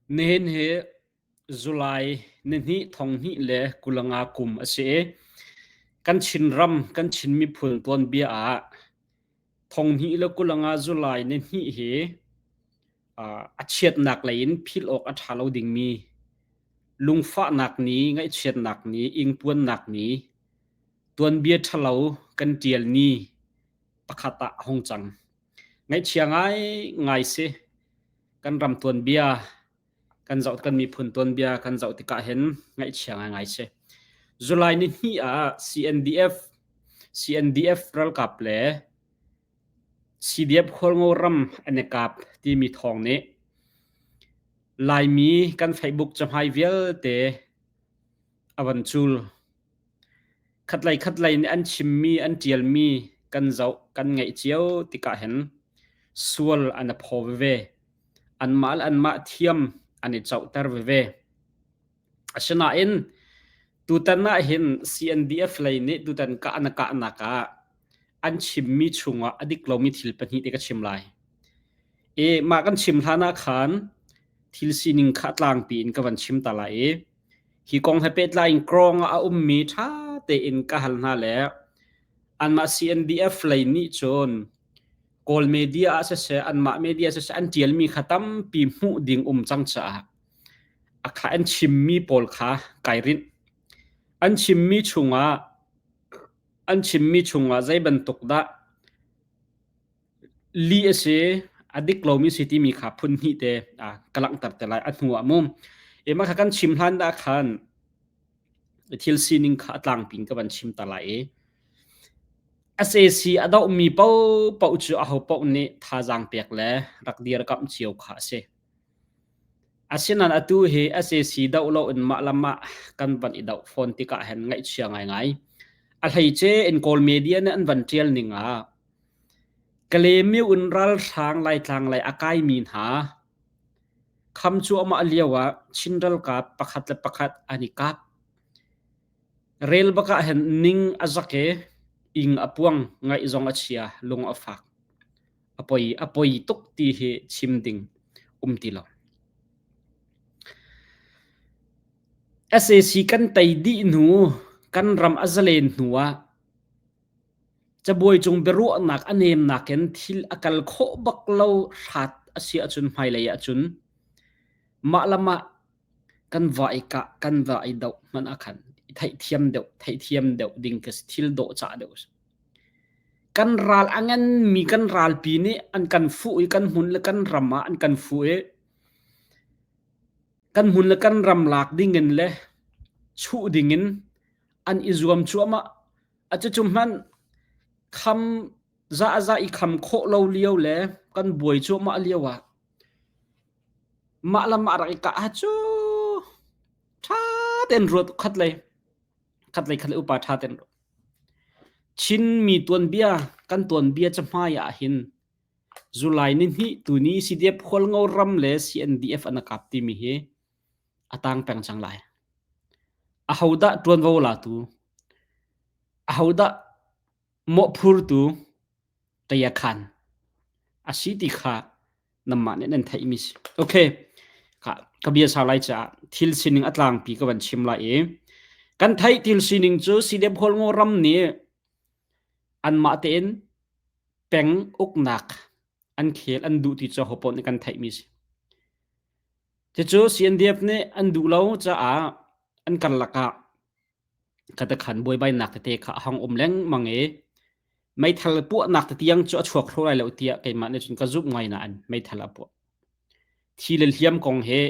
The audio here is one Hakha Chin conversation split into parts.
Nihin hi July nihnih thonghnih le 25 kum a si i kan Chinram, kan Chin miphun tuanbia ah thonghnih le 25 July nihnih hi a chiatnak lei in philh awk a ṭha lo dingmi lungfahnak ni, ngaihchiatnak ni, ingpuannak ni, tuanbia ṭhalo kan ṭial ni pakhat ah a hung cang. Ngaihchia ngaingai si. Kan ram tuanbia kan zoh kan miphun tuanbia kan zoh tikah hin ngaihchia ngaingai si. July ni hnih ah CNDF CNDF ralkap le CDF Khualngo ram an i kap timi thawng nih Laimi kan Facebook cahmai vialte a van cul. Khatlei khatlei nih an chimmi an ṭialmi kan zoh kan ngaih cio tikah hin sual an i phaw veve. Anmah le anmah thiam an i cohter veve. Asinain tutan ah hin CNDF lei nih tutan kah an i kahnak ah an chimmi chungah a dik lomi thil pahnih te ka chim lai. I mah kan chim hlan ah khan thil sining kha tlangpi in ka van chim ta lai i Hi kong he pehtlai in Krawng ah a ummi ṭha tein ka hal hna le anmah CNDF lei nih cun Kawl media ah siseh anmah media siseh an ṭialmi kha tampi hmuh ding um cang caah a kha an chimmi pawl kha kai rinh. An chimmi chungah an chimmi chungah zei bantuk dah Lih a si, a dik lomi si timi kha phun hnih te ka langhter te lai a hnu ah mu. I mah kha kan chim hlan dah khan thil sining kha a tlangpi in ka van chim ta lai i SAC a dohmi paohpaoh cu ahopaoh nih thazaang pek le rak dirkamh cio kha a si. Asinain atu hi SAC doh loin mah le mah kan van i doh fawn tikah hin ngaihchia ngaingai. A hleice in Kawl media nih an van ṭial ning ah Kalaymyo in ralhrang Laitlang lei a kaimi hna kham cuahmah lio ah Chin ralkap pakhat le pakhat an i kap. Rel bak ah hin ning a zak i ing a puang, ngaih zong a chia, lung a fak. A poi, a poi tuk ti hi chim ding um ti lo. SAC kan tei dih hnu, kan ram a zalen hnu ah Cabuai cung biaruahnak a nemnak in thil a kal khawh bak lo hrat a si ahcun hmailei ahcun mah le mah kan va i kah kan va i doh hmanh ah khan i theihthiam deuh theihthiam deuh ding ka si thil dawhcah deuh a si. Kan ral a nganmi kan ralpi nih an kan fuh i kan hmun le kan ram ah an kan fuh i kan hmun le kan ram lak dingin le chuh dingin an i zuam cuahmah. A cucu hmanh kham za a za i kham khawh lo lio le kan buai cuahmah lio ah mah le mah rak i kah ah cu ṭha tein ruat khat lei khat lei khat lei upa ṭha tein ruat. Chinmi tuanbia kan tuanbia cahmai ah hin July ni hnih tuni CDF Hualngo ram le CNDF an kap timi hi a tang peng cang lai. Ahodah ṭuanvo latu, ahodah mawhphurtu tayakhan a si ti kha nanmah nih nan theihmi si. Okay, ka, ka bia sau lai caah thil sining a tlangpi ka van chim lai i kan theih thil sining cu CDF Hualngo ram nih anmah tein peng uknak an khel an duh ti cu hopaoh nih kan theihmi si. Cucu CNDF nih an duh lo caah an karlak ah katakhan buaibainak tete kha a hong um lengmang i meithal puahnak tetiang cu a chuak hraw lai lo tiah keimah nih cun ka zumh ngai nain meithal a puah. Thi le hliam kong he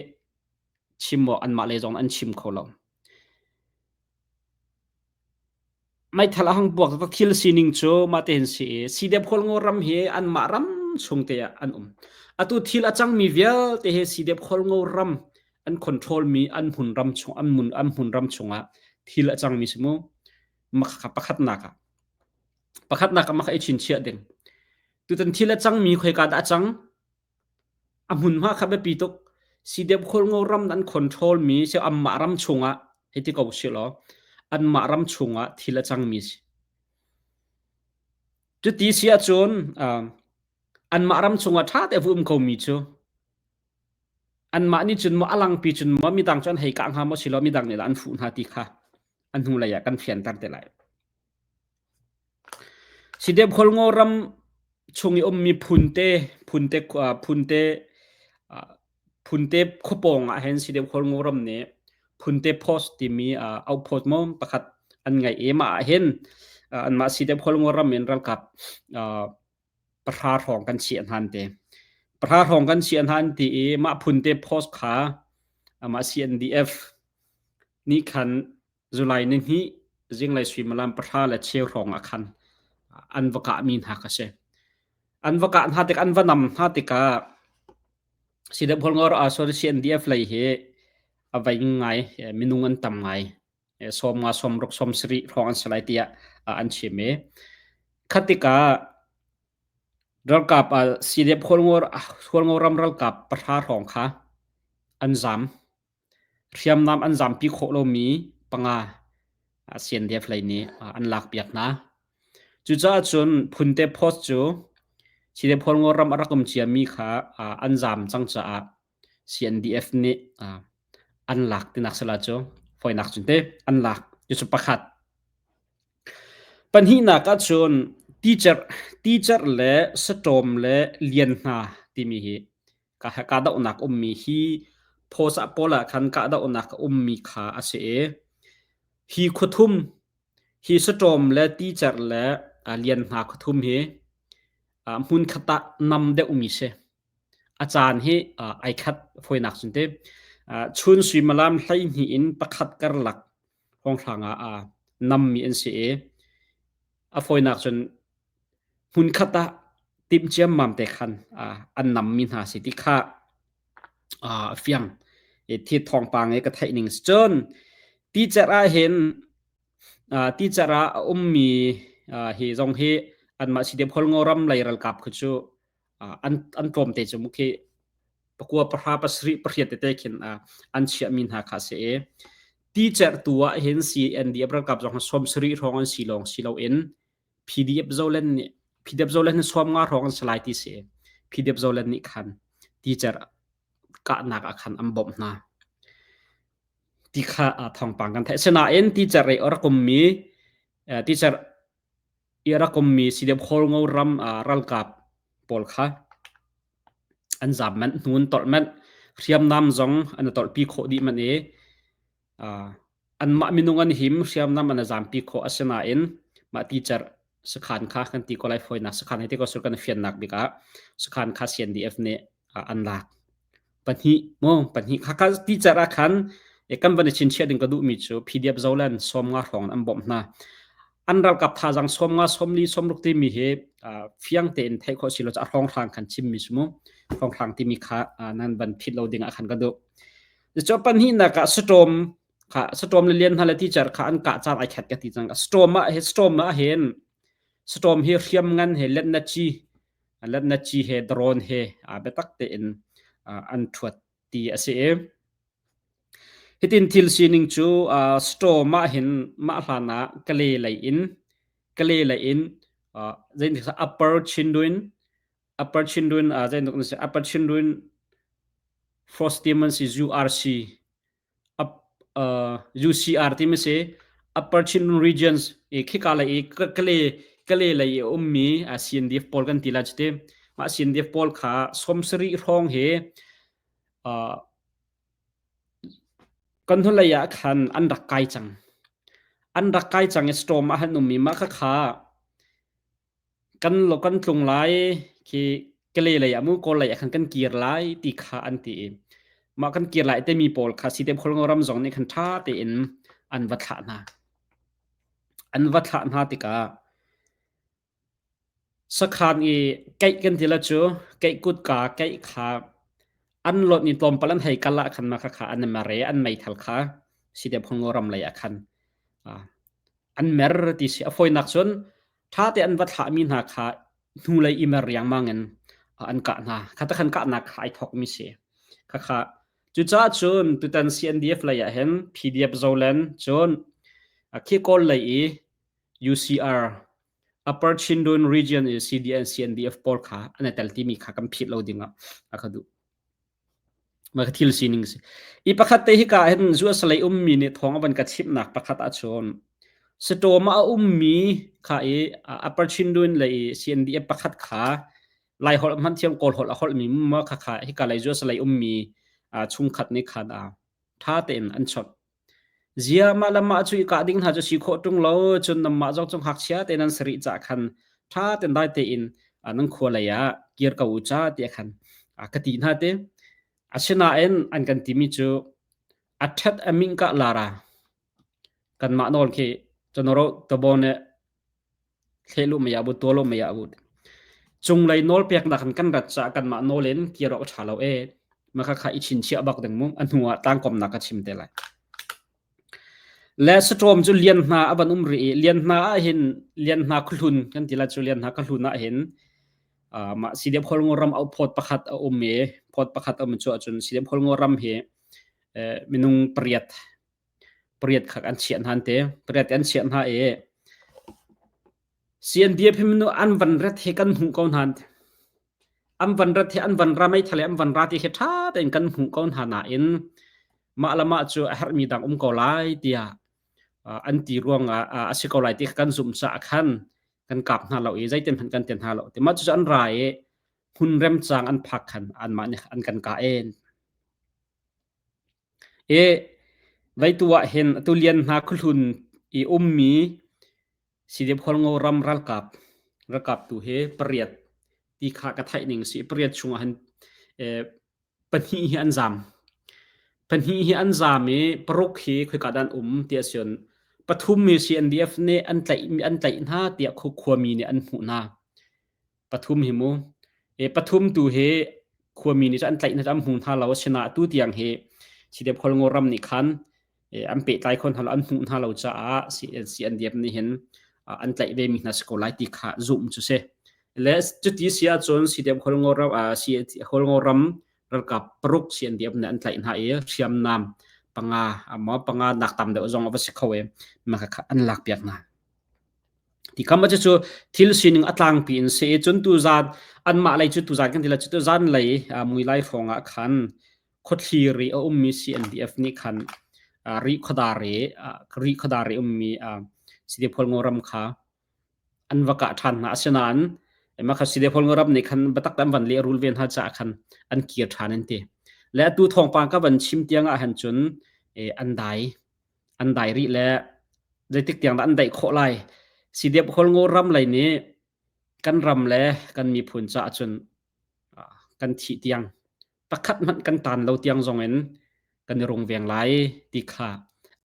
chim awk anmah lei zong an chim kho lo. Meithal a hung puak taktak thil sining cu mah tehin si i CDF Khualngo ram hi anmah ram chung te ah an um. Atu thil a cangmi vialte hi CDF Khualngo ram an control mi an hmun ram chung an mun an hmun ram chungah thil a cangmi si mu. Makha pakhatnak ah pakhatnak ah makha i chinchiah ding. Tutan thil a cangmi khoika dah a cang? A hmunhma kha biapi tuk. CDF Khualngo ram an control mi si anmah ram chungah hei ti ko usih law anmah ram chungah thil a cangmi si. Cuti si ahcun uh, anmah ram chungah ṭha te vu um komi cu Anmah nih cun maw a langpi cun maw midang cu an hei kah hnga maw silo midang nih dah an fuh hna ti kha an hnulei ah kan fianter te lai. Sidep Khualngo ram chung i ummi phunte phunte phunte phunte khuapawng ah hin Sidep Khualngo ram nih phunte post timi outpost maw pakhat an ngeih i mah ah hin anmah Sidep Khualngo ram in ralkap pahra hrawng kan chiah hna an ti. Pahra hrawng kan chiah hna an ti i mah phunte post kha amah CNDF nih khan July ni hnih zinglei suimilam pahra le cheu hrawng ah khan an va kahmi hna kha si. An va kah hna tik an va nam hna tikah CWR sorry CNDF lei hi a vei ngai minung an tam ngai sawm nga sawm ruk sawm sarih hrawng an si lai tiah an chim i khat tikah ralkap CDF Hualngo ram ralkap pahra hrawng kha an zam Hriamnam an zampi khawh lomi panga CNDF lei nih an lakpiak hna. Cucaah cun Phunte Post cu CDF Hualngo ram a rak um ciami kha an zam cang caah CNDF nih an lak tinak sala cu fawinak cun te an lak. Cucu pakhat. Pahnihnak ahcun teacher, teacher le saṭawm le lian hna timi hi kahdohnak ummi hi phawsah pawl ah khan kahdohnak a ummi kha a si i hi khuathum hi saṭawm le ticer le lian hna khuathum hi hmunkhat ah nam deuhmi si. A caan hi ai khat fawinak cun ti. Chun suimilam 12 in pakhat karlak hrawnghrang ah nammi an si i a fawinak cun hmunkhat ah timh ciammam te khan an nammi hna si ti kha a fiang. Thi thawngpang i ka theih ning si cun ticer ah hin ticer ah a ummi hi zong hi anmah CDF Hualngo ram lei ralkap khu cu an an tlawm te cu mu khi pakua pahra pasarih pariat tete khin an chiahmi hna kha si i ticer tu ah hin CNDF ralkap zong sawm sarih hrawng an si lawng si loin PDF Zoland nih PDF Zoland hi sawm nga hrawng an si lai ti si. PDF Zoland nih khan teacher kahnak ah khan an bawmh hna. Ti kha thawngpang kan theih. Sinain teacher i a rak ummi teacher i a rak ummi CDF Kawlngo ram ralkap pawl kha an zam manh, hnu an tolh manh, hriamnam zong an tolhpi khawh dih manh i Anmah minung an him, hriamnam an zampi khawh asinain mah teacher sakhan kha kan ti ko lai fawinak sakhan hei ti ko sur kan fiannak bik ah sakhan kha CNDF nih an lak. Pahnih mu pahnih kha kha teacher ah khan kan van i chinchiah ding ka duhmi cu PDF Zoland sawmnga hrawng an bawmh hna. An ralkap thazaang sawmnga sawmli sawmruk timi hi fiang tein theih khawh si lo a hrawnghrang khan chimmi si mu. Hrawnghrang timi kha nan van phit lo ding ah khan ka duh. Cucu pahnihnak ah saṭawm kha saṭawm le lian hna le teacher kha an kah caan ai khat ka ti cang. Saṭawm ah he saṭawm ah hin saṭawm hi hriam ngan he letnaci letnaci he drone he biatak tein an ṭhuat ti a si i hitin thil sining cu saṭawm ah hin mah hlan ah Kale lei in Kale lei in zeitin upper Chindwin upper Chindwin zeitin upper Chindwin Force team an si URC up, uh, UCR team a si Upper Chin Regions i khika lei i kale kale lei i ummi CNDF pawl kan ti la cuti mah CNDF pawl kha sawmsarih hrawng hi uh, kan hnulei ah khan an rak kai cang an rak kai cang i storm ah han ummi mah kha kha Kan lo kan tlung lai khi Kale lei ah mu Kawl lei ah khan kan kir lai ti kha an ti i mah kan kir lai timi pawl kha Sitem Khualngo ram zong nih khan ṭha tein an va thlah hna. An va thlah hna tikah sakhan i keih kan ti la cu keih kutka keih kha an lot ni tlawmpal an hei kal ah khan mah kha an mer i an meithal kha Sitem Khualngo ram lei ah khan an mer ti si a fawinak cun ṭha te an va thlahmi hna kha hnulei i mer riangmang in an kah hna. Kha ta khan kahnak kha ai thawkmi si. Khakha cucaah cun tutan CNDF lei ah hin PDF Zoland cun khi Kawl lei i UCR Upper Chindwin Region i CDN CNDF pawl kha an i tel timi kha kan phit lo ding ah a ka duh. Mah thil sining si. I pakhat te hika hin US lei ummi nih thawng a van ka chimhnak pakhat ahcun Satawm ah a ummi kha i Upper Chindwin lei i CNDF pakhat kha Lai holh hmanh thiam Kawl holh a holhmi ma kha kha hika lei US lei ummi chungkhat nih khan a ṭha tein an chawnh. Zia mah le mah cu i kah ding hna cu si khawh ṭung lo cun nanmah zong cu ngakchia te nan si rih caah khan ṭha tein dai tein nan khua lei ah kir ko u ca tiah khan ka ti hna te. Asinain an kan timi cu a ṭhat a ming kah lara kanmah nawl khi canoro tabone Thlehluh mei ah bu tuahlo mei ah bu. Cunglei nawlpeknak in kan rat caah kanmah nawl in kir awk a ṭha lo ee. Mah khakha i chinchiah bak ding mu. A hnu ah tlangkomnak ka chim te lai. Le saṭawm cu lian hna a van um rih i lian hna ah hin lian hna khuhlun kan ti lai cu lian hna khuhlun ah hin mah CDF Khualngo ram au phawt pakhat a um i phawt pakhat a um cu ahcun CDF Khualngo ram hi minung pariat pariat kha an chiah hna an ti. Pariat an chiah hna i CNDF hi minu an van ret hi kan hmuh ko hna an ti. An van ret hi an van ra meithal hi an van ra ti khi ṭha tein kan hmuh ko hna nain mah le mah cu a herhmi dang um ko lai tiah an ti ruangah a si ko lai ti kha kan zumh caah khan kan kap hna lo i zeitin hmanh kan ti hna lo. Ti mah cucu an ra i hmun remcang an phak khan anmah nih an kan kah en. I veitu ah hin atu lian hna khuahlun i ummi Sidip Khualngo ram ralkap ralkap tu hi pariat ti kha ka theih ning si. Pariat chungah hin pahnih hi an zaam. Pahnih hi an zaam i paruk hi khoika dah an um ti a si cun pathum hi CNDF nih an tlaih an tlaih hna tiah khuami nih an hmuh hna. Pathum hi mu. E pathum tu hi khuami nih cun an tlaih hna an hmu hna lo asinain atu tiang hi Sidep Khualngo ram nih khan an pehtlai kho hna lo an hmuh hna lo caah CNDF nih hin an tlaih ve mi hna si ko lai ti kha zumh cu si. Le cuti si ahcun CDF Khualngo ram Khualngo ram ralkap paruk CNDF nih an tlaih hna i hriamnam panga maw panga nak tam deuh zong a va si kho i mah kha an lak piak hna. Ti kham cu thil sining a tlangpi in si i cun tuzan anmah lei cu tuzan kan ti la cu tuzan lei mui lai hrawng ah khan khuathli ri a ummi CNDF nih khan ri khuadar i ri khuadar i ummi Sidephawl ram kha an va kah ṭhan hna. Asinain mah kha Sidephawl ram nih khan biatak an van lehrul ve hna caah khan an kir ṭhan an ti. Le atu thawngpang ka van chim tiang ah han cun an dai an dai rih le zeitik tiang dah an daih khawh lai. Sidep Khualngo ram lei nih kan ram le kan miphun caah cun kan thih tiang pakhat hmanh kan taan lo tiang zong in kan i rungveng lai ti kha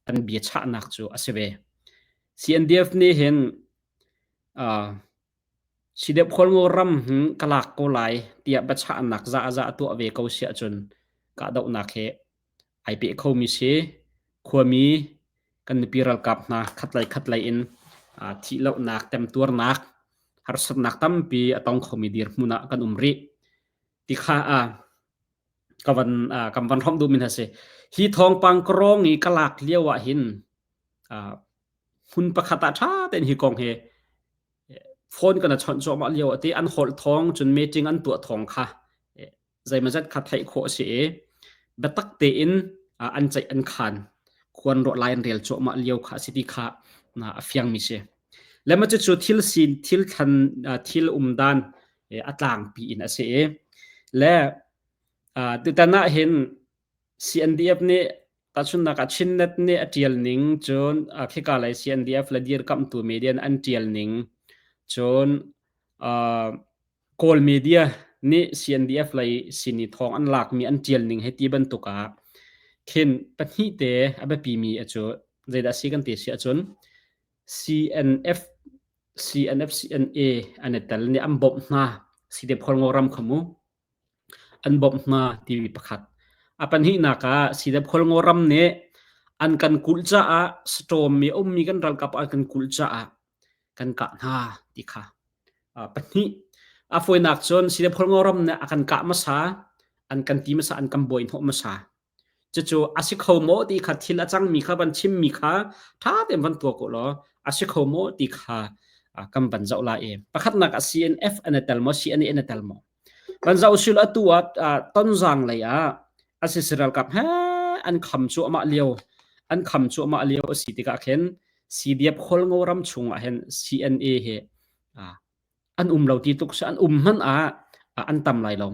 an biachahnak cu a si ve. CNDF nih hin uh, Sidep Khualngo ram hin ka lak ko lai tiah biachahnak za za tuah ve ko si ahcun kahdohnak hi ai peh khomi si. Khuami kan mipi ralkap hna khatlei khatlei in thihlohnak, temtuarnak, harsatnak tampi a tong khomi dirhmun ah kan um rih. Ti kha ka van kan van hrawmh duhmi hna si. Hi thawngpang ka rawng i ka lak lio ah hin hmun pakhat ah ṭha tein hi kong hi phone kan chawnh cuahmah lio ah ti an holh thawng cun meeting an tuah thawng kha zeimawzat kha theih khawh a si i biatak tein an ceih an khan khuan rawh lai an rel cuahmah lio kha a si ti kha a fiangmi si. Le mah cucu thil sin thil thlan thil umdan a tlangpi in a si i le tutan ah hin CNDF nih tahchunhnak ah Chinnet nih a ṭial ning cun khika lei CNDF le dirkamhtu media an ṭial ning cun Kawl media nih CNDF lei sin i thawng an lakmi an ṭial ning hei ti bantuk ah khin pahnih te a biapimi cu zeidah a si kan ti si ahcun CNF CNF CNA an i tel nih an bawmh hna CDF Khualngo ram kha mu an bawmh hna timi pakhat. A pahnihnak ah CDF Khualngo ram nih an kan kulh caah saṭawm mi a ummi kan ralkap an kan kulh caah kan kah hna ti kha pahnih. A fawinak cun CDF Khualngo ram nih a kan kah hmasa, an kan ti hmasa, an kan buai hnawh hmasa. Cucu a si kho maw ti kha thil a cangmi kha van chimmi kha ṭha tein van tuah ko law a si kho maw ti kha kan van zoh lai i pakhatnak ah CNF an i tel maw CNA an i tel maw? Van zoh sil atu ah Tonzang lei ah Asisi ralkap he an kham cuahmah lio an kham cuahmah lio a si tikah khin CDF Khualngo ram chungah hin CNA he an um lo ti tuk si an um hmanh ah an tam lai lo.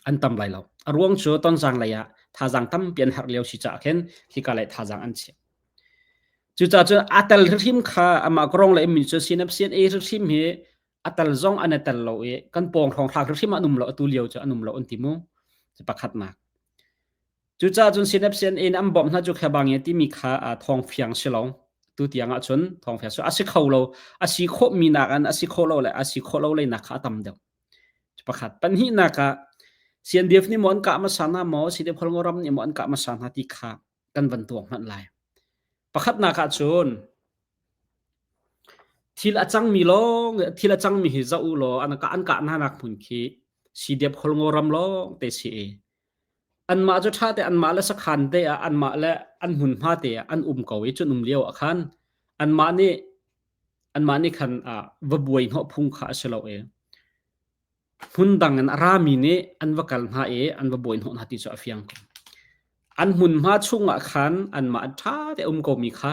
An tam lai lo. A ruang cu Tonzang lei ah thazaang tampi an herh lio si caah khin hika lei thazaang an chiah. Cucaah cun a tel hrimhrim kha amah Korong lei ummi cu CNF CNA hrimhrim hi a tel zong an i tel lo i kan pawng hrawng thlak hrimhrim ah an um lo atu lio cu an um lo an ti mu. Cu pakhatnak. Cucaah cun CNF CNA in an bawmh hna cu khabang i timi kha thawng fiang si lo. Tu tiang ah cun thawng fiang si a si kho lo. A si khawh mi nak an a si khawh lo le a si khawh lo lei nak kha a tam deuh. Pakhat. Pahnihnak ah CNDF nih maw an kah hmasa hna maw CDF Khualngo ram nih maw an kah hmasa hna ti kha kan van tuak hmanh lai. Pakhatnak ah cun thil a cangmi lawng thil a cangmi hi zoh u law an kah an kah hna nak hmun khi CDF Khualngo ram lawng te si i anmah cu ṭha te anmah le sakhan te ah anmah le an hmunhma te ah an um ko i cun um lio ah khan anmah nih anmah nih khan va buai hnawh phung kha a si lo i hmun dang in a rami nih an va kal hna i an va buai hnawh hna ti cu a fiang ko. An hmunhma chungah khan anmah an ṭha te um komi kha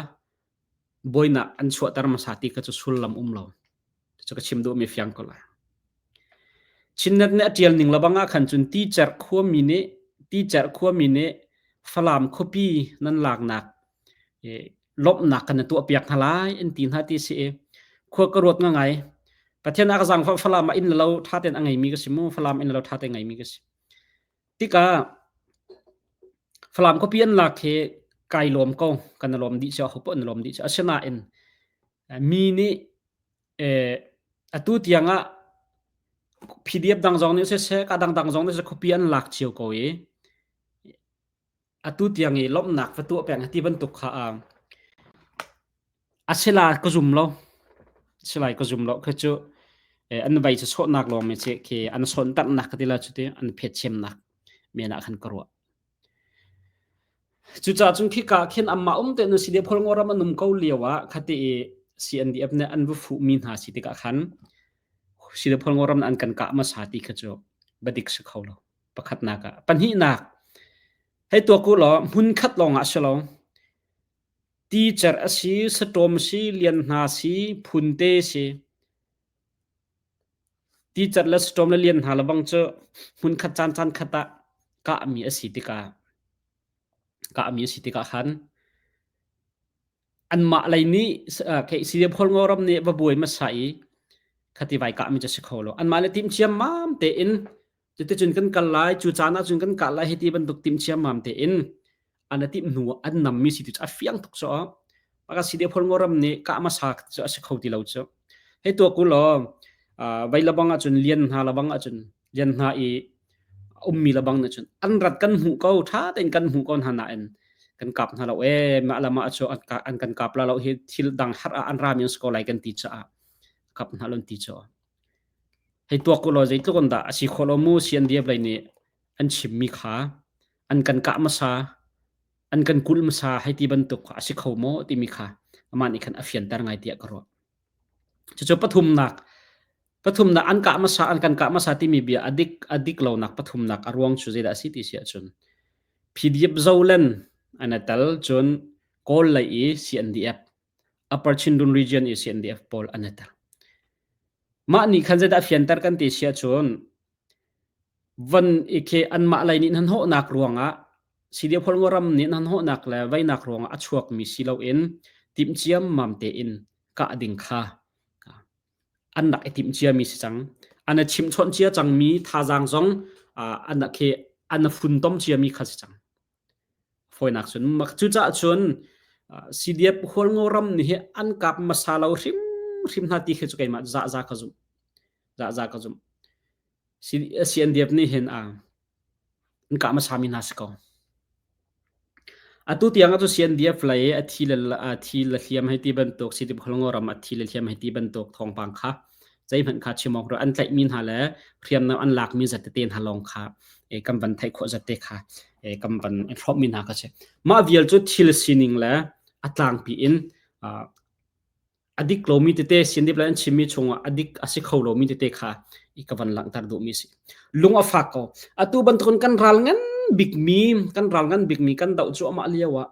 buainak an chuahter hmasa ti kha cu sullam um lo. Cu ka chim duhmi fiang ko lai. Chinnet nih a ṭial ning lebang ah khan cun Ticerh khuami nih Ticerh khuami nih Falam khuapi nan laknak lawmhnak kan tuahpiak hna lai an ti hna ti si i khua ka ruat ngai. Pathian a ka zaangfah Falam ah inn le lo ṭha tein a ngeimi ka si mu. Falam inn le lo ṭha tein ngeimi ka si. Tikah Falam khuapi an lak hi kai lawm ko. Kan i lawm dih cio, hopoh an i lawm dih cio. Asinain mi nih atu tiang ah PDF dang zong nih siseh, ka dangdang zong nih siseh khuapi an lak cio ko i atu tiang i lawmhnak va tuah peng ti bantuk kha a si la ka zum lo. Si lai ka zum lo. Khi cu an vai cu sawhnak lawng mi si khi an sawnternak ka ti la cu ti an phetchemnak men ah khan ka ruah. Cucaah cun khika khin anmah um tein CDF Khualngo ram an um ko lio ah khati i CNDF nih an va fuhmi hna si tikah khan CDF Khualngo ram an kan kah hmasa ti kha cu biadik si kho lo. Pakhatnak ah. Pahnihnak, hei tuak u law hmunkhat lawng ah si lo. Ticer a si, saṭawm si, lian hna si, phunte si. Ticat le saṭawm le lian hna lebang cu hmunkhat caan caan khat ah kahmi a si tikah kahmi a si tikah khan anmah lei nih CDF Khualngo ram nih va buai hmasa i khati vai kahmi cu a si kho lo. Anmah le timh ciammam tein cuticun kan kal lai, cu caan ahcun kan kah lai hei ti bantuk timh ciammam tein an i timh hnu ah an nammi si ti cu a fiang tuk cu maka CDF Khualngo ram nih kah hmasa cu a si kho ti lo cu. Hei tuak u law vei lebang ahcun lian hna lebang ahcun lian hna i ummi lebang nih cun an rat kan hmuh ko ṭha tein kan hmuh ko hna nain kan kap hna lo ee mah le mah cu an kan kap la lo hi thil dang har ah an rami an si ko lai kan ti caah kap hna lo an ti cu. Hei tuak u law zeitluk in dah a si khawh lo mu CNDF lei nih an chimmi kha an kan kah hmasa an kan kulh hmasa hei ti bantuk a si kho maw timi kha amah nih khan a fianter ngai tiah ka ruah. Cucu pathumnak pathumnak an kah hmasa an kan kah hmasa timi bia a dik a dik lonak pathumnak a ruang cu zeidah a si ti si ahcun PDF Zoland an i tel cun Kawl lei i CNDF Upper Chindun region i CNDF pawl an i tel. Mah nih khan zeidah a fianter kan ti si ahcun Van i khi anmah lei nih hnahnawhnak ruangah CDF ram nih hnahnawhnak le veinak ruangah a chuakmi si loin timh ciammam tein kah ding kha an rak i timh ciami si cang. An i chimhchawnh cia cangmi thazaang zong an khi an funtom ciami kha si cang. Fawinak cun cucaah cun CDF Hualngo ram nih hi an kap hmasa lo hrimhrim hna ti khi cu keimah zahza ka zumh. Zahza ka zumh. CNDF nih hin an kah hmasami hna si ko. Atu tiang cu CNDF lei a thi le a thi le hliam hei ti bantuk CDF Khualngo ram a thi le hliam hei ti bantuk thawngpang kha zeihmanh kha chim awk an tlaihmi hna le hriamnam an lakmi zat tete hna lawng kha kan van theih khawh zat te kha kan van hrawmmi hna kha si. Mah vial cu thil sining le a tlangpi in a dik lomi tete CNDF le an chimmi chungah a dik a si kho lomi tete kha i ka van langhter duhmi si. Lung a fak ko. Atu bantukin kan ral ngan bikmi kan ral ngan bikmi kan doh cuahmah lio ah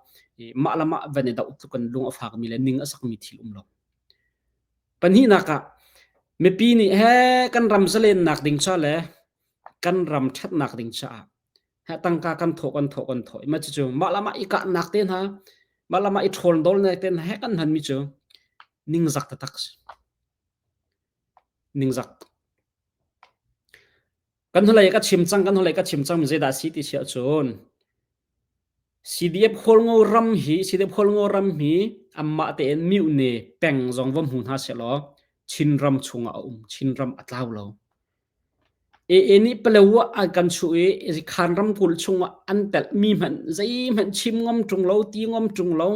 mah le mah van i doh tluk in lung a fakmi le ning a sakmi thil um lo. Pahnihnak ah mipi nih he kan ram zalennak ding ca le kan ram ṭhatnak ding caah he tangka kan thawh kan thawh kan thawh. Mah cucu mah le mah i kahnak te hna mah le mah i ṭhawl dawlnak te hna he kan hmanmi cu ningzak taktak si. Ningzak. Kan hnulei ka chim cang, kan hnulei ka chim cang mi zeidah a si ti si ahcun CDF Khualngo ram hi CDF Khualngo ram hi anmah tein myone peng zong va hmu hna sehlaw Chinram chungah a um. Chinram a tlau lo. AA nih Palawa an kan chuh i Khan ramkulh chungah an telh mi hmanh zeihmanh chim ngam ṭung lo, ti ngam ṭung lo,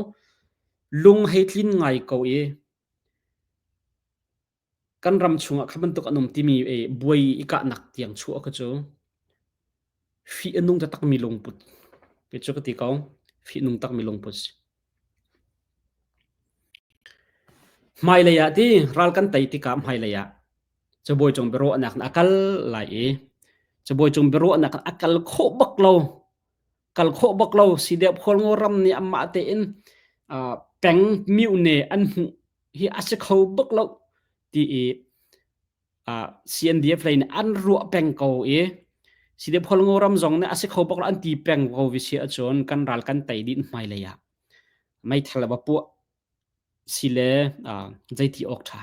lung hei tlin ngai ko i kan ram chungah kha bantuk an um timi buai i kahnak tiang chuah kha cu fih a nung taktakmi lungput kei cu ka ti ko fih nung takmi lungput si. Hmailei ah ti ral kan tei tikah hmailei ah cabuai cung biaruahnak in a kal lai i cabuai cung biaruahnak in a kal khawh bak lo kal khawh bak lo CDF Khualngo ram nih amah tein peng myone an hmuh hi a si kho bak lo ti i CNDF lei nih an ruah peng ko i CDF Khualngo ram zong nih a si kho bak lo an ti peng ko vi si ahcun kan ral kan tei dih hmailei ah meithal va puah si le zeiti awk ṭha.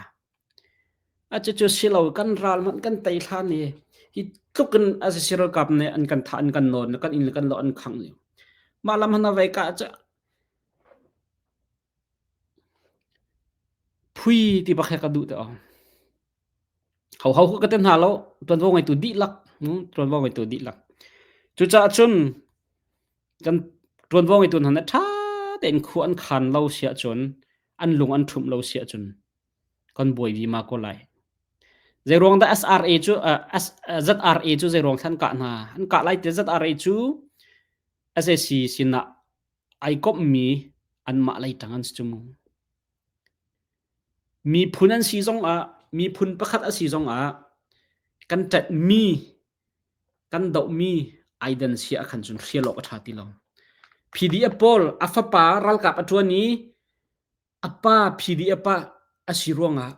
A cucu si lo kan ral hmanh kan tei hlan i hi tluk in a si ralkap nih an kan thah an kan nawn kan inn le kan lo an khangh lio. Mah lam hna vei ka cu phui ti bak he ka duh te awng. Ho ho ka te hna lo tuanvo ngeitu dihlak tuanvo ngeitu dihlak. Cucaah cun kan ṭuanvo ngeitu hna nih ṭha tein khua an khan lo si ahcun an lung an ṭhumh lo si ahcun kan buai vima ko lai. Zeiruang dah SRA cu uh, ZRA cu zeiruang thlan kah hna an kah lai te ZRA cu SAC sinah ai komhmi anmah lei ṭang an si cu mu. Miphun an si zongah miphun pakhat a si zongah kan ṭanhmi kan dohmi aidan sia ah khan cun hrial awk a ṭha ti lo. PDF pawl a fapa ralkap a ṭuan i a pa PDF ah a si ruangah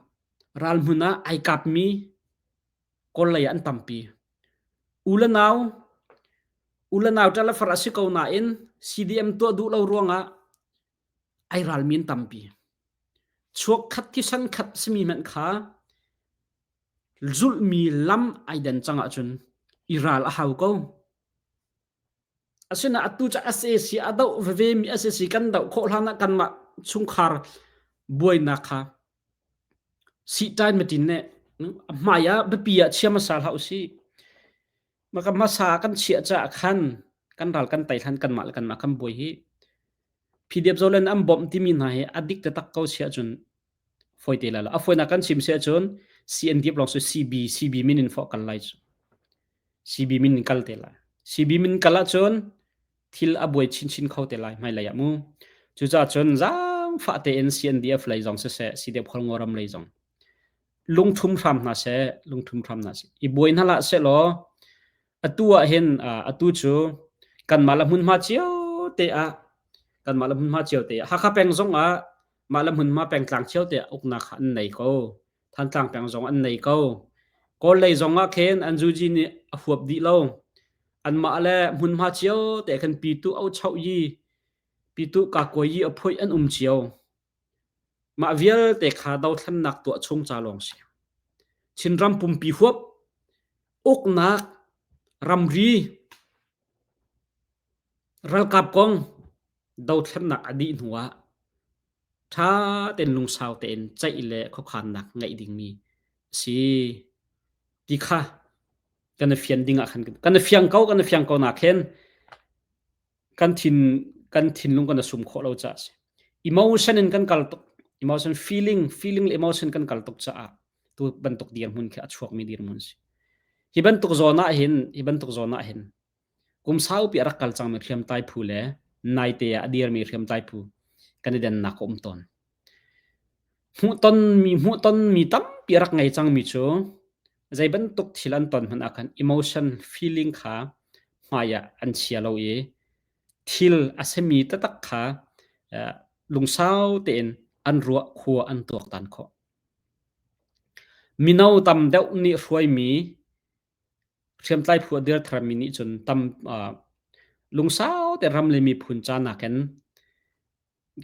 ralhmun ah ai kapmi Kawl lei ah an tampi. U le nau u le nau ṭa le far a si ko nain CDM tuah duh lo ruangah ai ralmi an tampi. Chuak khat thisen khat simi hmanh kha zulhmi lam ai den cang ahcun i ral a hau ko. Asinain atu cu sac a doh veve mi sac kan doh khawh hlan ah kanmah chungkhar buainak kha sihṭain maṭin nih a hmai ah biapi ah chia hmasa hlah usih. Maka hmasa kan chiah caah khan kan ral kan tei hlan kanmah le kanmah kan buai hi PDF Zoland an bawmh timi hna hi a dik taktak ko si ahcun fawi te lai lo. A fawinak kan chim si ahcun CNDF lawng si CB CB min in fawh kal lai cu. CB min in kal te lai. CB min kal ahcun thil a buai chinchin kho te lai hmailei ah mu. Cucaah cun zaangfah tein CNDF lei zong siseh, CDF Khualngo ram lei zong lungthum hram hna seh, lungthum hram hna seh. I buai hna hlah sehlaw atu ah hin atu cu kanmah le hmunhma cio te ah kanmah le hmunhma cio te ah Hakha peng zong ah mah le hmunhma pengtlang cio te ah uknak kha an nei ko. Thantlang peng zong an nei ko. Kawl lei zong ah khin an zuji nih a huap dih lo. Anmah le hmunhma cio te khan pitu au chauh yi pitu ka kuai yi a phoih an um cio. Mah vialte kha dothlennak tuah chung ca lawng si. Chinram pumpi huap uknak ramri ralkap kong dothlennak a dih hnu ah ṭha tein lungsau tein ceih le khuakhannak ngeih dingmi a si ti kha kan i fian ding ah khan kan i fiang ko kan i fiang ko nak hin kan thin kan thinlung kan i sum khawh lo caah a si. Emotion in kan kal tuk emotion feeling feeling le emotion kan kal tuk caah tu bantuk dirhmun khi a chuakmi dirhmun si. Hi bantuk zawn ah hin hi bantuk zawn ah hin kum saupi a rak kal cangmi hriamtlai phu le naite ah a dirmi hriamtlai phu kan i dennak a um tawn. Hmuhtonmi hmuhtonmi tampi a rak ngei cangmi cu zei bantuk thil an ton hmanh ah khan emotion feeling kha hmai ah an chia lo i thil a simi taktak kha lungsau tein an ruah khua an tuaktan khawh. Mino tam deuh nih hruaimi hriamtlai phu a dir tharmi nih cun tam lungsau te ram le miphun ca nakin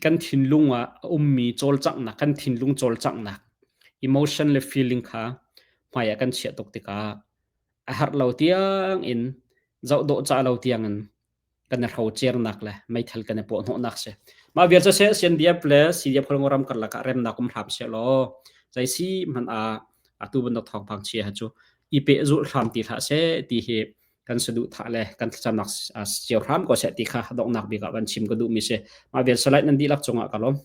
kan thinlung ah a ummi cawlcanghnak kan thinlung cawlcanghnak emotion le feeling kha hmai ah kan chiah tuk tikah a herh lo tiang in zoh dawh cah lo tiang in kan i hrocernak le meithal kan i pawhhnawhnak si. Mah vial cu seh CNDF le CDF Khualngo ram karlak ah remnak um hram seh law zei si hmanh ah atu bantuk thawngpang chia hi cu i pehzulh hram ti hlah seh ti hi kan saduhthah le kan thlacamnak cio hram ko seh ti kha donghnak bik ah van chim ka duhmi si. Mah vial salai nan dihlak cungah ka lawm.